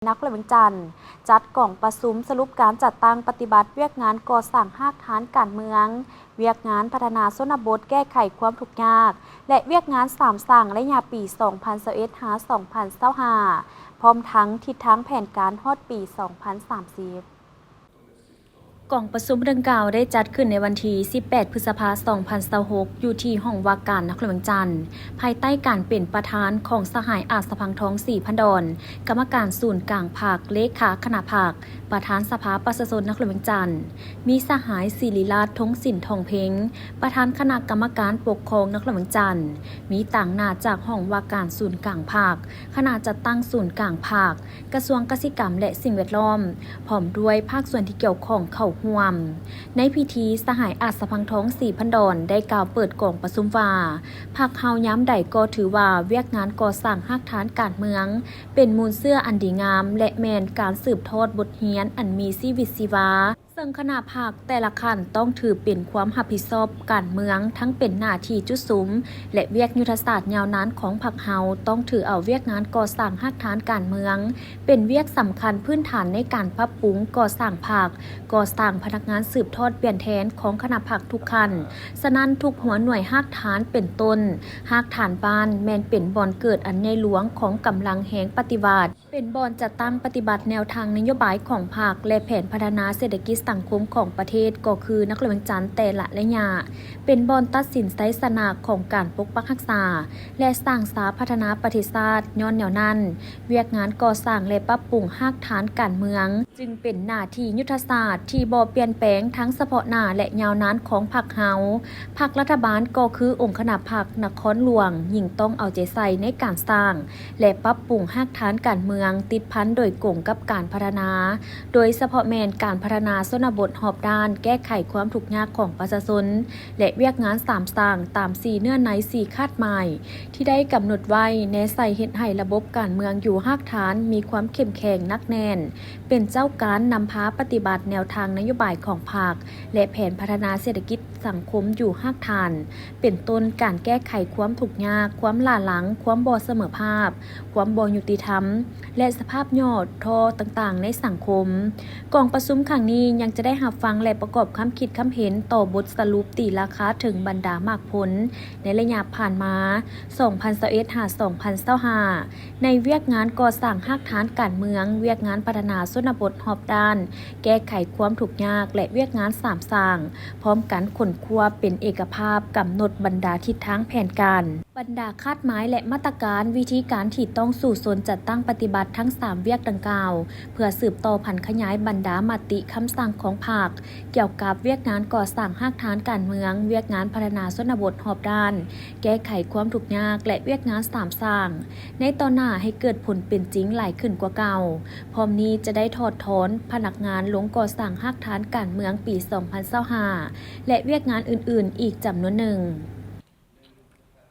ນະຄອນຫຼວງວຽງຈັນ ຈັດກອງປະຊຸມສະຫຼຸບການຈັດຕັ້ງປະຕິບັດວຽກງານກໍ່ສ້າງຮາກຖານການເມືອງ, ວຽກງານພັດທະນາຊົນນະບົດແກ້ໄຂຄວາມທຸກຍາກ ແລະ ວຽກງານສາມສ້າງໄລຍະປີສອງພັນຊາວເອັດ ຫາ ສອງພັນຊາວຫ້າ ພ້ອມທັງທິດທາງແຜນການຮອດປີສອງພັນສາມສິບ. ກອງປະຊຸມດັ່ງກ່າວໄດ້ຈັດຂຶ້ນໃນວັນທີສິບແປດ ພຶດສະພາ ສອງພັນຊາວຫົກ ຢູ່ທີ່ຫ້ອງວ່າການນະຄອນຫຼວງວຽງຈັນ, ພາຍໃຕ້ການເປັນປະທານຂອງສະຫາຍ ອາດສະພັງທອງ ສີພັນດອນ, ກຳມະການສູນກາງພັກ, ເລຂາຄະນະພັກ, ປະທານສະພາປະຊາຊົນນະຄອນຫຼວງວຽງຈັນ, ມີສະຫາຍ ສິລິລາດ ທົງສິນທອງເພັງ, ປະທານຄະນະກຳມະການປົກຄອງນະຄອນຫຼວງວຽງຈັນ, ມີຕາງໜ້າຈາກຫ້ອງວ່າການສູນກາງພັກ, ຄະນະຈັດຕັ້ງສູນກາງພັກ, ກະຊວງກະສິກຳ ແລະ ສິ່ງແວດລ້ອມ, ພ້ອມດ້ວຍພາກສ່ວນທີ່ກ່ຽວຂ້ອງເຂົ້າຮ່ວມ. ໃນພິທີ, ສະຫາຍ ອາດສະພັງທອງ ສີພັນດອນ ໄດ້ກ່າວເປີດກອງປະຊຸມວ່າ, ພັກເຮົາຍາມໃດກໍຖືວ່າວຽກງານກໍ່ສ້າງຮາກຖານການເມືອງ ເປັນມູນເຊື້ອອັນດີງາມ ແລະ ແມ່ນການສືບທອດບົດຮຽນອັນມີຊີວິດຊີວາ. ເຊິ່ງຄະນະພັກແຕ່ລະຂັ້ນຕ້ອງຖືເປັນຄວາມຮັບຜິດຊອບການເມືອງ, ທັງເປັນໜ້າທີ່ຈຸດສຸມ ແລະ ວຽກຍຸດທະສາດຍາວນານຂອງພັກເຮົາ ຕ້ອງຖືເອົາວຽກງານກໍ່ສ້າງຮາກຖານການເມືອງ ເປັນວຽກສຳຄັນພື້ນຖານໃນການປັບປຸງກໍ່ສ້າງພັກ, ກໍ່ສ້າງພະນັກງານສືບທອດປ່ຽນແທນຂອງຄະນະພັກທຸກຂັ້ນ. ສະນັ້ນ, ທຸກຫົວໜ່ວຍຮາກຖານເປັນຕົ້ນ, ຮາກຖານບ້ານ ແມ່ນເປັນບ່ອນເກີດອັນໃຫຍ່ຫຼວງຂອງກຳລັງແຮງປະຕິວັດ. ເປັນບ່ອນຈັດຕັ້ງປະຕິບັດແນວທາງນະໂຍບາຍຂອງພັກ ແລະ ແຜນພັດທະນາເສດຖະກິດສັງຄົມຂອງປະເທດ ກໍຄືນະຄອນຫຼວງວຽງຈັນແຕ່ລະໄລຍະ, ເປັນບ່ອນຕັດສິນໄຊຊະນະຂອງການປົກປັກຮັກສາ ແລະ ສ້າງສາພັດທະນາປະເທດຊາດ. ຍ້ອນແນວນັ້ນ, ວຽກງານກໍ່ສ້າງ ແລະ ປັບປຸງຮາກຖານການເມືອງ ຈຶ່ງເປັນໜ້າທີ່ຍຸດທະສາດທີ່ບໍ່ປ່ຽນແປງທັງສະເພາະໜ້າ ແລະ ຍາວນານຂອງພັກເຮົາ. ພັກລັດຖະບານກໍຄືອົງຄະນະພັກນະຄອນຫຼວງ ຍິ່ງຕ້ອງເອົາໃຈໃສ່ໃນການສ້າງ ແລະ ປັບປຸງຮາກຖານການເມືອງ ຕິດພັນໂດຍກົງກັບການພັດທະນາ, ໂດຍສະເພາະແມ່ນການພັດທະນາຊົນນະບົດຮອບດ້ານ, ແກ້ໄຂຄວາມທຸກຍາກຂອງປະຊາຊົນ ແລະ ວຽກງານສາມສ້າງ ຕາມສີ່ເນື້ອໃນ ສີ່ຄາດໝາຍ ທີ່ໄດ້ກຳນົດໄວ້, ແນໃສ່ເຮັດໃຫ້ລະບົບການເມືອງຢູ່ຮາກຖານມີຄວາມເຂັ້ມແຂງໜັກແໜ້ນ, ເປັນເຈົ້າການນຳພາປະຕິບັດແນວທາງນະໂຍບາຍຂອງພັກ ແລະ ແຜນພັດທະນາເສດຖະກິດສັງຄົມຢູ່ຮາກຖານ, ເປັນຕົ້ນການແກ້ໄຂຄວາມທຸກຍາກ, ຄວາມຫຼ້າຫຼັງ, ຄວາມບໍ່ສະເໝີພາບ, ຄວາມບໍ່ຍຸຕິທຳ ແລະ ສະພາບຫຍໍ້ທໍ້ຕ່າງໆໃນສັງຄົມ. ກອງປະຊຸມຄັ້ງນີ້ຍັງຈະໄດ້ຮັບຟັງ ແລະ ປະກອບຄຳຄິດຄຳເຫັນຕໍ່ບົດສະຫຼຸບຕີລາຄາເຖິງບັນດາໝາກຜົນໃນໄລຍະຜ່ານມາ ສອງພັນຊາວເອັດ ຫາ ສອງພັນຊາວຫ້າ ໃນວຽກງານກໍ່ສ້າງຮາກຖານການເມືອງ, ວຽກງານພັດທະນາຊົນນະບົດຮອບດ້ານ, ແກ້ໄຂຄວາມທຸກຍາກ ແລະ ວຽກງານສາມສ້າງ, ພ້ອມກັນຄົ້ນຄວ້າເປັນເອກະພາບ, ກຳນົດບັນດາທິດທາງແຜນການ, ບັນດາຄາດໝາຍ ແລະ ມາດຕະການ, ວິທີການທີ່ຕ້ອງສູ້ຊົນຈັດຕັ້ງປະຕິບັດທັງສາມວຽກດັ່ງກ່າວ, ເພື່ອສືບຕໍ່ຜັນຂະຫຍາຍບັນດາມະຕິຄຳສັ່ງຂອງພັກ ກ່ຽວກັບວຽກງານກໍ່ສ້າງຮາກຖານການເມືອງ, ວຽກງານພັດທະນາຊົນນະບົດຮອບດ້ານ, ແກ້ໄຂຄວາມທຸກຍາກ ແລະ ວຽກງານສາມສ້າງ ໃນຕໍ່ໜ້າໃຫ້ເກີດຜົນເປັນຈິງຫຼາຍຂຶ້ນກວ່າເກົ່າ. ພ້ອມນີ້ຈະໄດ້ຖອດຖອນພະນັກງານລົງກໍ່ສ້າງຮາກຖານການເມືອງປີສອງພັນຊາວຫ້າ ແລະ ວຽກງານອື່ນໆອີກຈຳນວນໜຶ່ງ.